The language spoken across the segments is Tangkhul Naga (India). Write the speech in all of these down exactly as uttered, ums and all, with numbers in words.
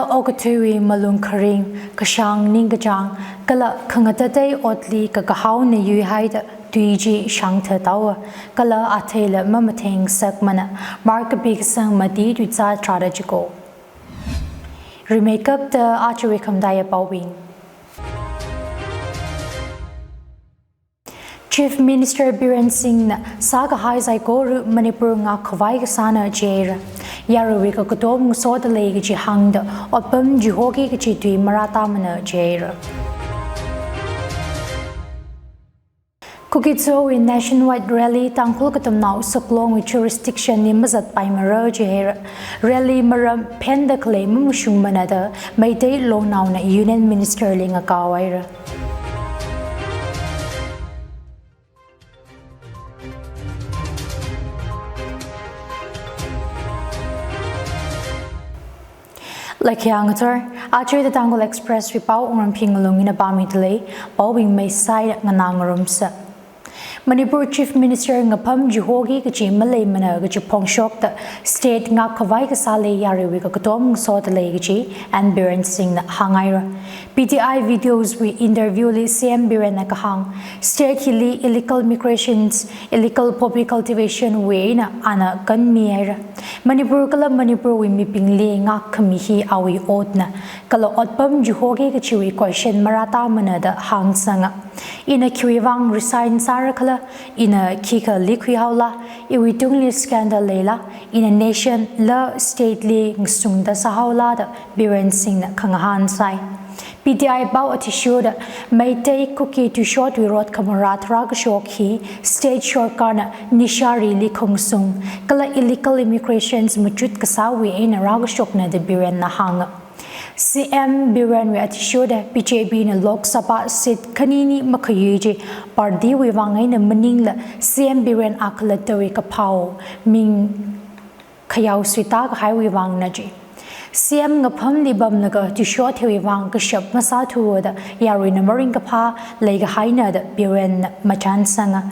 Okathuiwui malung kharing, kashāng ningkachāng, kala khangatatei otli kakahaona yuihaida tui chi shāngthat haowa, kala atheila mamatheng ngasakmana, mark kapi kasang mati tuizā tharāda chiko. Rimeikapta ajawui khamataiya paobing. Chief Minister Biren Singhna sākahai saikora Manipur ngakkhavai kasāna jihaira. Yaruiwui kakatom ngasoda lei kaji hāngda otpam chihoki kaji tui marātamana jihaira. Kuki Zowui nationwide rally Tangkhul Katamnao Saklongwui jurisdiction li mazatpaimara jihaira. Rally maram phenda khalei mamashungmana da Meitei Longnaona Union Minister li ngakao haira. Laikhayang athar, aja The Tangkhul Express wui pao Wungramphing Ngalung ina pāmida lei, paobing maisai nganā ngarumsa. Manipur Chief Minister ngapham chihoki kaji maleimana kaji phongshokta state ngakkhavai kasāli yaruiwui kakatom ngasoda lei kaji N Biren Singhna hānghaira. P T I Videos wui interview li C M Birenna kahāng, state hili illegal migrations, illegal poppy cultivation wui eina ana kanmihaira. Manipur kala Manipurwui mibingli ngakkhami hi awui otna, kala otpam chihoki kajiwui question marātamana da hāngsanga. Ina khiwuivang resign sāra khala, ina khikha likhui haola, iwui tungli scandal leila, ina nation la state li ngasungda sāhaola da Biren Singhna khangahān sai. P T I pao athishurda Meitei Kuki tuishotwui rot khamarā tharākashok hi state sorkarna nishārili khongasung kala illegal immigrations machut kasāwui eina rākashokna da Birenna hānga. C M Birenwui athishurda B J P na Lok Sabha seat khanini makhayui chi party wui vang eina maningla C M Biren akhalattawui kaphao ming khayao suita kahaiwui vangna ji. C M ngaphamli pamlaga tuishot hiwui vang kashap masāthuwa da yaruina maringkaphā leikahaina da Birenna machānsanga.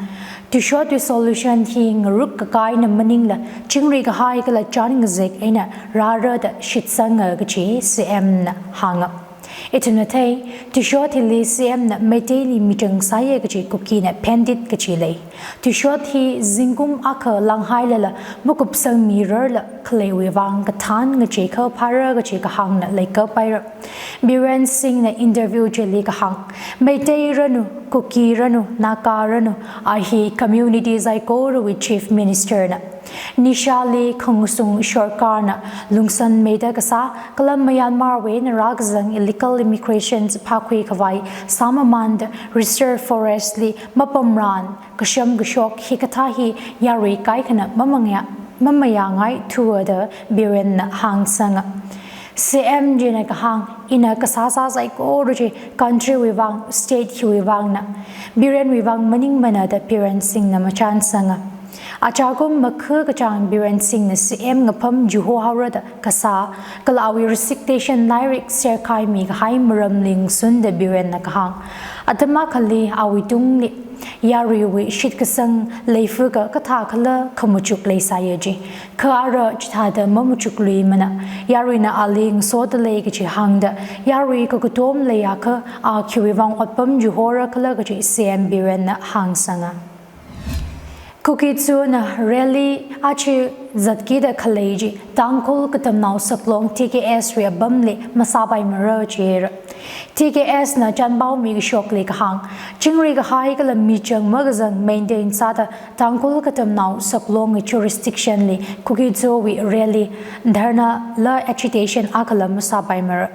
Tuishotwui solution hi ngaruk kakaina maningla chingri kahai kala chān ngazek eina rāra da shitsanga kaji C M na hānga. Ithumna thei, tuishot hili C M na Meiteili michang sāya kaji Kukina phendit kaji lei. Tuishot hi zingkum akha langhailala makupsangmirarla khaleiwui vang kathān ngachei kha phāra kaji kahāngna leikap haira. Biren Singhna interview chili kahāng, Meitei ranu, Kuki ranu, Naga ranu, a hi community saikorawui Chief Minister na. Nishāli khongasung sorkarna lungsanmeida kasā, kala Myanmarwui eina rākazang illegal immigrations phākhui khavai sāmamānda reserve forest li mapamran, kasham kashok hikathā hi yarui kaikhana mamangya, mamayāngaithuwa da Birenna hāngsanga. C M china kahāng, ina kasāsā saikora chi country wui vang, state hiwui vangna. Birenwui vang maningmana da Biren Singhna machānsanga. Achakum makha kachāng Biren Singhna C M ngapham chiho haora da kasā, kala awui resignation lairik serkhaimi kahai maramli ngasunda Birenna kahāng, atam akhali awui tungli yaruiwui shitkasang leifuka kathākhala khamachuk leisāya ji. Kha ara chithāda mamachukluimana, yaruina ali ngasoda lei kaji hāngda, yarui kakatom leiakha a khiwui vang otpam chihora khala kaji C M Birenna hāngsanga. Kuki Zona rally aja zatkida khalei chi Tangkhul Katamnao Saklong T K S wui apamli masāpaimara jihaira. T K S na chanpao mikashokli kahāng, chingri kahai kala michang makazang maintain sāda Tangkhul Katamnao Saklongwui jurisdiction li Kuki Zowui rally, dharna la agitation akhala masāpaimara.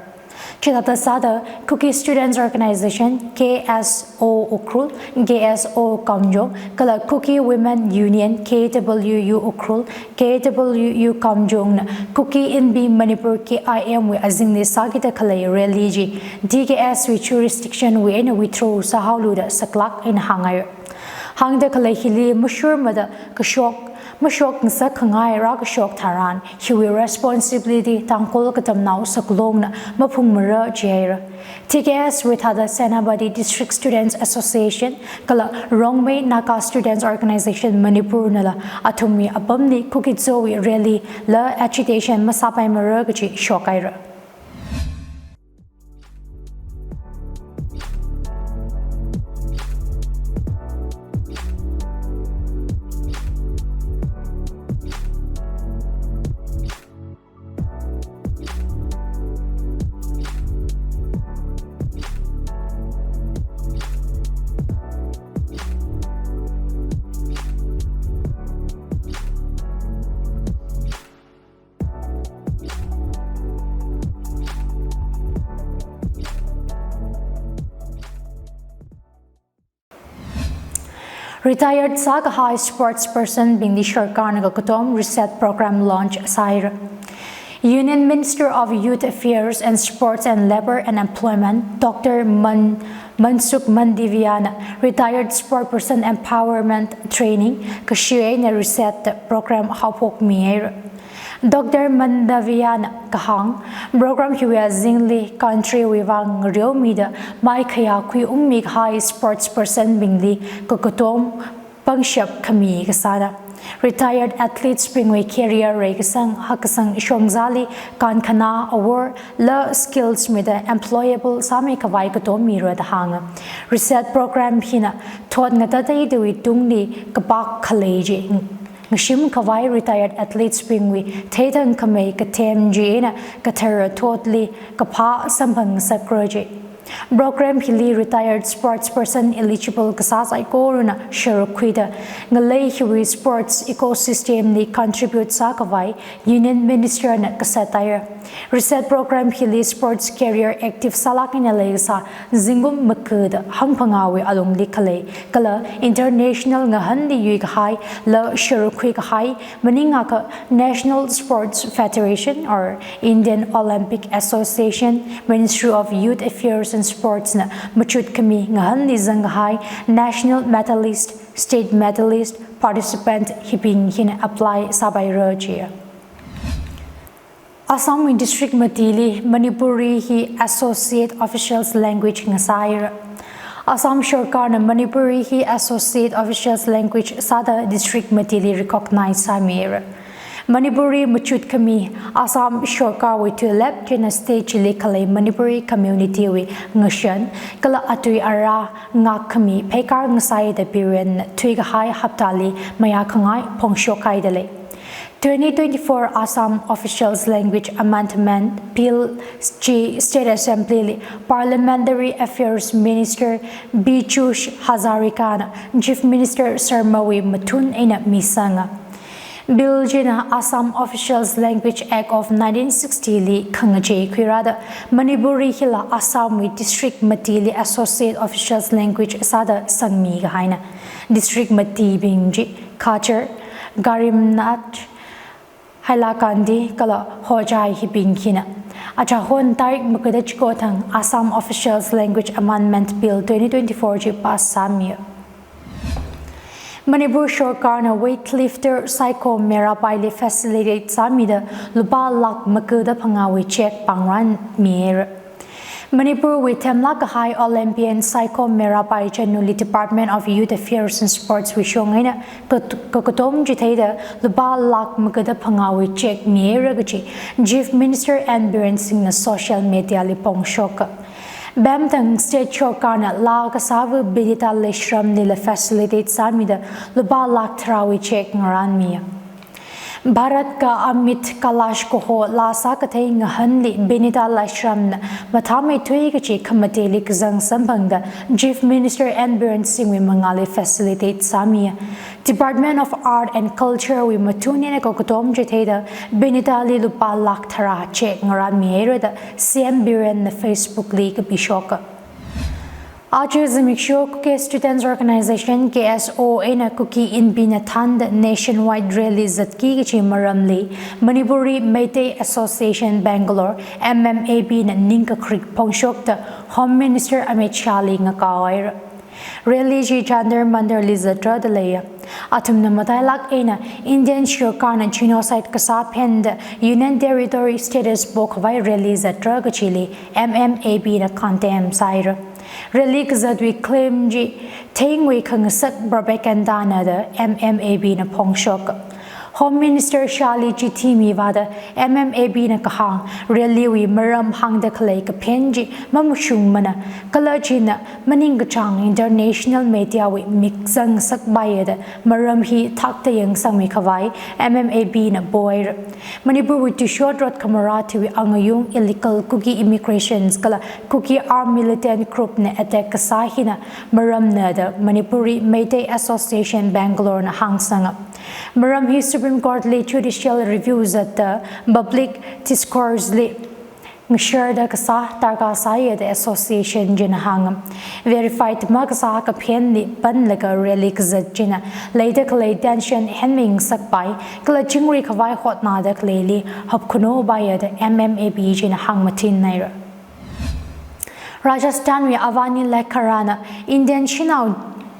Chithāda sāda Kuki Students Organization, K S O Ukhrul, K S O Kamjong, kala Kuki Women Union, K W U Ukhrul, K W U Kamjong na Kuki Inpi Manipur, K I M wui azingli sākida khalei rally chi T K S wui jurisdiction wui eina withdraw sāhaolu da saklāk eina hānghai. Hāngda khalei hili mashurmada kashok, mashok ngasak khangai rākashok tharan, hiwui responsibility Tangkhul Katamnao Saklongna maphungmara jihaira. T K S wui thāda Senapati District Students Association, kala Rongmei Naga Students Organization Manipur nala athumwui apamli Kuki Zowui rally la agitation masāpaimara kaji shokhaira. Retired sākahai sports person bingli sarkarna kakatom reset program launch sāhaira. Union Minister of Youth Affairs and Sports and Labour and Employment, Doctor Man-, Mansukh Mandaviya na retired sport person empowerment training kashi eina reset program haophokmihaira. Doctor Mandaviya na kahāng, program hiwui azingli country wui vang ngareomida mai khayākhui ungmikahai sports person bingli kakatom pangshap khami kasāna. Retired athletes bingwui career reikasang hakkasang shongzali kankhanā awor la skills mida employable sāmikhavai katommira da hānga. Reset program hina thot ngatateidawui tungli kapak khalei chi ngashimkhavai retired athletes bingwui theithang khamei kathem chieina kathara thotli kaphā samphangngasakra ji. Program hili retired sports person eligible kasā saikorana sharuk khuida ngalei hiwui sports ecosystem li contribute sākhavai Union Minister na kasat haira. Reset program hili sports career active sālāk eina leikasā zingkum makada hangphangāwui alungli khalei kala international ngahanli yuikahai la sharuk khuikahai maningakha National Sports Federation or Indian Olympic Association, Ministry of Youth Affairs and Sports na machut khami ngahanli zangkahai national medalist, state medalist, participant hibing hina apply sāpaira ji. Assam wui district matili Manipuri hi associate officials language ngasāhaira. Assam sarkarna Manipuri hi associate officials language sāda district matili recognize sāmihaira. Manipuri machut khami Assam sarkarwui tuilep china state chili khalei Manipuri community wui ngashan kala atui ara ngak khami pheikar ngasāi da Biren thuikahai haptali mayākhangai phongshok haida lei. Twenty twenty-four Assam Officials Language Amendment Bill chi State Assembly li Parliamentary Affairs Minister Piyush Hazarika na Chief Minister Sharma wui mathun eina misanga. Bill china Assam Officials Language Act of nineteen sixty li khangachei khuirāda Manipuri hila Assam wui district matili associate officials language sāda sangmi kahaina. District matibing chi Cachar, Karimngar, Hailakandi kala Hojai hibing hina. Achahon tarik makada chiko thang Assam Officials Language Amendment Bill twenty twenty-four chi pass sāmiya. Manipur sarkarna weightlifter Saikho Meirapai li facilitate sāmida lupā lakh makada phangāwui check pāngranmihaira. Manipur wui themlāk kahai Olympian Saikho Meirapai chanuli Department of Youth Affairs and Sports wui shong eina ka-, kakatom chitheida lupā lakh makada phangāwui check mihaira kachi Chief Minister N Biren Singh na social media li phongshoka. Bamtang state sarkarna laa kasāva Binita Leshiram lila facilitate sāmida lupā lakh tharāwui check ngaranmiya. Bharat Ka Amit Kalash kaho laa sākathei ngahanli Binita Leshiram na mathāmeithui kachi khamateli kazang samphangda Chief Minister N Biren Singh wui mangāli facilitate sāmiya. Department of Art and Culture wui mathun eina kakatom chitheida Binita li lupā lakh tharā check ngaranmihaira da C M Biren na Facebook li kapishoka. Aja zimiksho Kuki Students Organization, K S O, eina Kuki Inpi na thānda nationwide rally zatki kachi maramli Manipuri Meitei Association Bangalore, M M A B na ningkakrik phongshokta Home Minister Amit Shah li ngakaohaira. Rally chi Jantar Mantar li zatra da leiya. Athumna matailāk eina Indian sarkarna genocide kasā phenda Union Territory status pokhavai rally zatra kachili M M A B na condemn sāhaira. Rally kazatwui claim chi thengwui khangasak propaganda na da M M A B na phongshok. Home Minister Shah li chithi mivāda M M A B na kahāng rally wui maram hāngda khalei kaphen chi mamashungmana, kala china maningkachāng international media wui mik zangsakpaiya da maram hi thakta yangsangmikhavai M M A B na pohaira. Manipur wui tuishot rot khamara thiwui angayung illegal Kuki immigrations kala Kuki armed militant group na attack kasā hina maramna da Manipuri Meitei Association Bangalore na hāngsanga. Maram hi Supreme Court li judicial review zatta public discourse li ngasharda kasā darkar sāya da association china hānga. Verified makasā kaphenli panlaga rally kazat china leida khalei tension henmingasakpai, kala chingri khavai hotnada khaleili hapkhuno paiya da M M A P china hāngmatinnaira. Rajasthanwui Avani Lekharana Indian shanao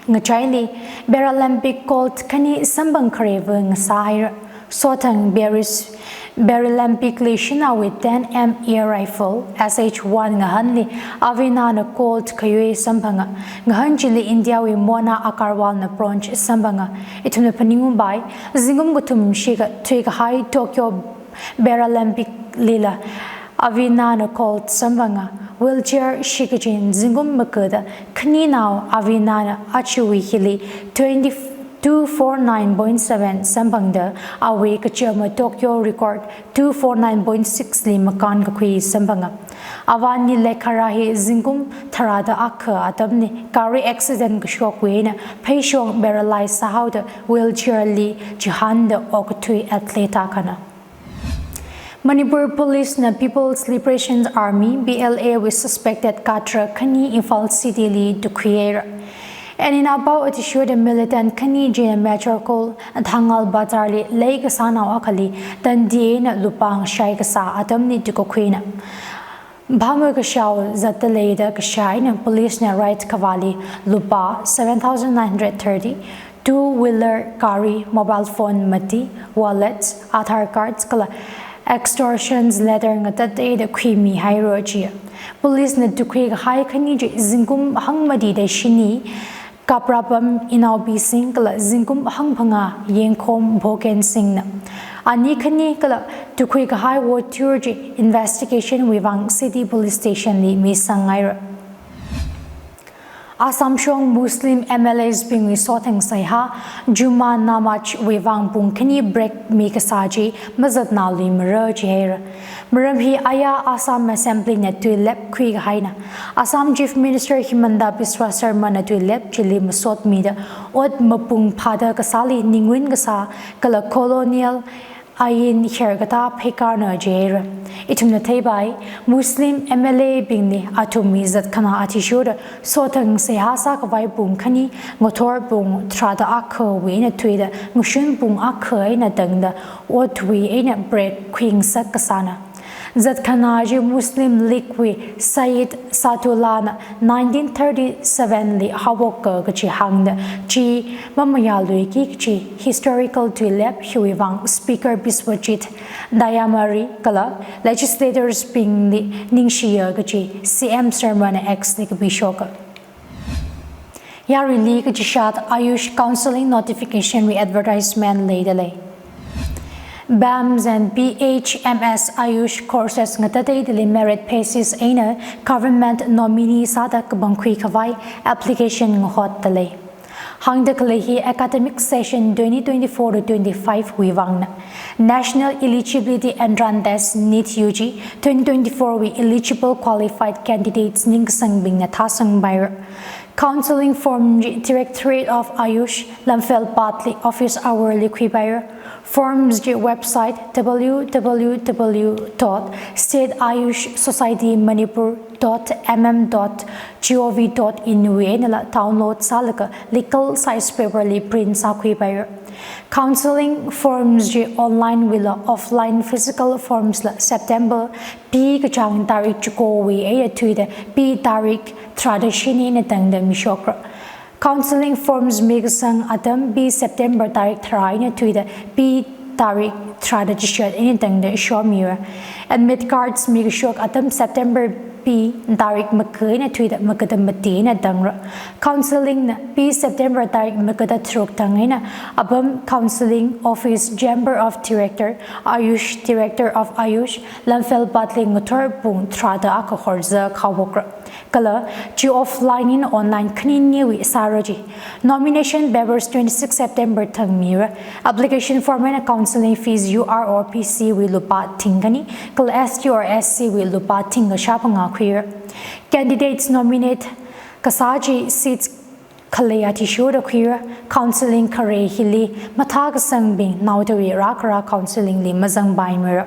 ngachaili Paralympic gold khani samphang khareva ngasāhaira. Sothang Paris Paralympic li shanaowui ten M air rifle S H one ngahanli Avinana gold khayui samphanga. Ngahan chili Indiawui Mona Agarwalna bronze samphanga. Ithumna phaningungpai, zingkum kathum shikathui kahai Tokyo Paralympic lila Avinana gold samphanga. Wheelchair shikachin zingkum magada khaninao Avinana achuwui hili twenty two four nine point seven samphangda awui kachama Tokyo record two four nine point six li makānkakhui samphanga. Avani Lekhara hi zingkum tharāda akha atamli gari accident kashokwui eina pheishong paralyze sāhaoda wheelchair li chihānda okathui athlete akhana. Manipur Police na People's Liberation Army, P L A wui suspected cadre khani Imphal City li tukhuihaira. Eina pao athishurda militant khani china Major Kol Thangal Bazar li leikasānao akhali tandi eina lupā ngashai kasā atamli tukakhuina. Bhamar kashao zatda leida kashā eina police na raid kavāli lupā seven thousand nine hundred thirty, two wheeler gari, mobile phone mati, wallet, Aadhaar cards kala extortions letter ngatateida khuimihaira jiya. Police na tukhui kahai khani chi zingkum hangmatida shini, Kaprapam Inaopi Singh kala zingkum hangphangā Yengkhom Bhoken Singh na. Ani khani kala tukhui kahai wotur chi investigation wui vang City Police Station li misanghaira. Assam shong Muslim M L As bingwui sothang seihā Juma Namaz wui vang pung khani break mikasā chi mazatnāluimara jihaira. Maram hi aya Assam Assembly na tuilep khuikahaina. Assam Chief Minister Himanta Biswa Sarma na tuilep chili masotmida ot mapung phāda kasāli ningwun kasā kala colonial ain kherkatā pheikarna jihaira. Ithumna theipai, Muslim M L A bingli athumwui zatkhanā athishurda sothang seihā sākhavai pung khani ngathor pung tharāda akhawui eina thuida ngashun pung akha eina tangda otwui eina break khuingasak kasāna. Zatkhanā chi Muslim League wui Sayyid Sadullah na nineteen thirty-seven li haophok kachi hāngda chi mamayāluiki kachi historical tuilep hiwui vang Speaker Biswajit Dayamari kala legislators bingli ningshiya kachi C M Sarma na X li kapishoka. Yaruili kachishat Ayush Counseling Notification wui advertisement leida lei. BAMS and B H M S Ayush courses ngatateidali merit basis eina government nominee sāda kapangkhui khavai application ngahotda lei. Hāngda khalei hi academic session twenty twenty-four to twenty-five wui vangna. National Eligibility Entrance Test, NEET U G, twenty twenty-four wui eligible qualified candidates ningsangbingna thāsangpaira. Counseling form chi Directorate of Ayush, Lamphel Patli office hour li khuipaira. Forms chi website W W W dot state ayush society manipur dot M M dot G O V dot in wui einala download sālaga legal size paper li print sākhuipaira. Counseling forms chi online wuila offline physical forms la September pi kachāng tarik chikowui eina thuida pi tarik tharāda shini eina tangda mishokra. Counseling forms mikasang atam pi September tarik tharā eina thuida pi tarik tharāda chishat eina tangda shomira. Admit cards mikashok atam September pi tarik maga eina thuida magada mati eina tangra. Counseling na pi September tarik magada tharuk tang eina apam Counseling Office, Chamber of Director, Ayush, Director of Ayush, Lamphel Patli ngathor pung tharāda akha horza khaophokra. Kala chi offline eina online khaniniwui sāra chi. Nomination papers twenty-six September thangmira. Application form eina counseling fees U R or P C wui lupā thingkhani, kala S T or S C wui lupā thingkha shāphangā khuira. Candidates nominate kasā chi seats khalei athishurda khuira. Counselling khare hili mathākasangbing naodawui rākhara counselling li mazangpaimara.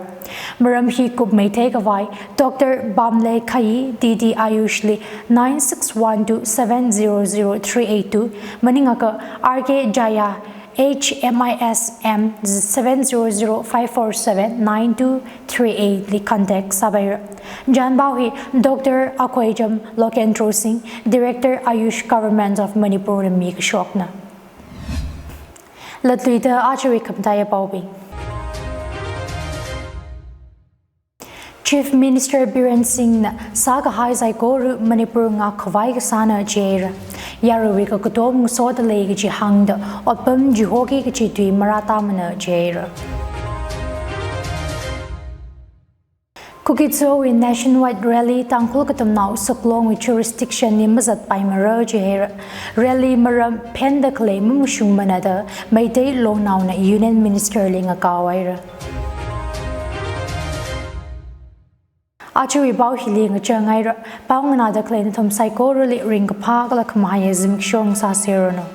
Maram hi kupmeithei khavai Doctor Bamle Khai, D D Ayush li nine six one two seven zero zero three eight two, maningakha R K Jaya, H M I S M seven zero zero five four seven nine two three eight li contact sāpaira. Chānpao hi Doctor Akhoijam Lokendro Singh, Director Ayush, Government of Manipur na mikashokna. Latluida ajawui khamataiya paobing. Chief Minister Biren Singh na sākahai saikora Manipur ngakkhavai kasāna jihaira. Yaruiwui kakatom ngasoda lei kaji hāngda otpam chihoki kaji tui marātāmana jihaira. Kuki Zowui nationwide rally Tangkhul Katamnao Saklongwui jurisdiction li mazatpaimara jihaira. Rally maram phenda khalei mamashungmana da Meitei Longnaona Union Minister li ngakaohaira. Ajawui pao hili ngachanghaira. Pao nganāda khalei nathum saikorali ringkaphā kala khamahaiya zimiksho sāseranu.